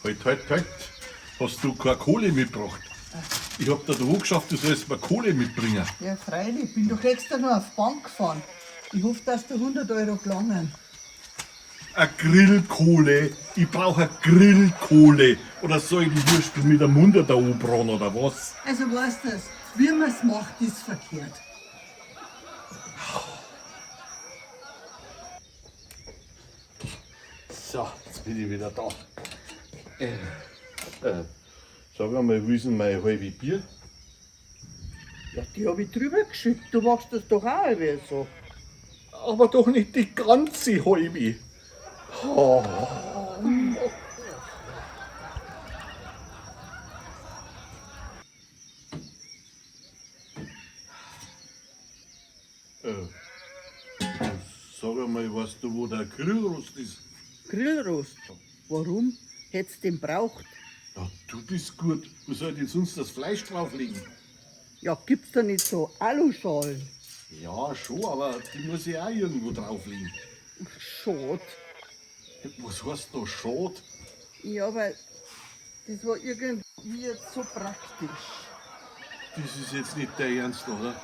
Halt, halt, halt. Hast du keine Kohle mitgebracht? Ich hab dir da angeschafft, du sollst mir Kohle mitbringen. Ja, freilich, bin doch extra noch auf die Bank gefahren. Ich hoffe, dass da 100 Euro gelangen. Eine Grillkohle. Ich brauche eine Grillkohle. Oder soll ich die Würstel mit dem Mund da anbraten oder was? Also weißt du, wie man's macht, ist verkehrt. So, jetzt bin ich wieder da. Sag einmal, wo ist denn mein halbe Bier? Ja, die hab ich drüber geschickt. Du machst das doch auch immer so. Aber doch nicht die ganze halbe. Oh. Äh, sag einmal, weißt du, wo der Grillrost ist? Grillrost. Warum? Hättest den braucht? Ja, du bist gut. Wo soll ich denn sonst das Fleisch drauflegen? Ja, gibt's da nicht so Aluschalen? Ja, schon, aber die muss ich auch irgendwo drauflegen. Ach, schade. Was heißt da schade? Ja, weil das war irgendwie jetzt so praktisch. Das ist jetzt nicht der Ernst, oder?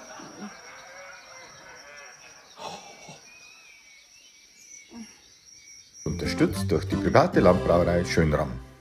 Unterstützt durch die private Landbrauerei Schönram.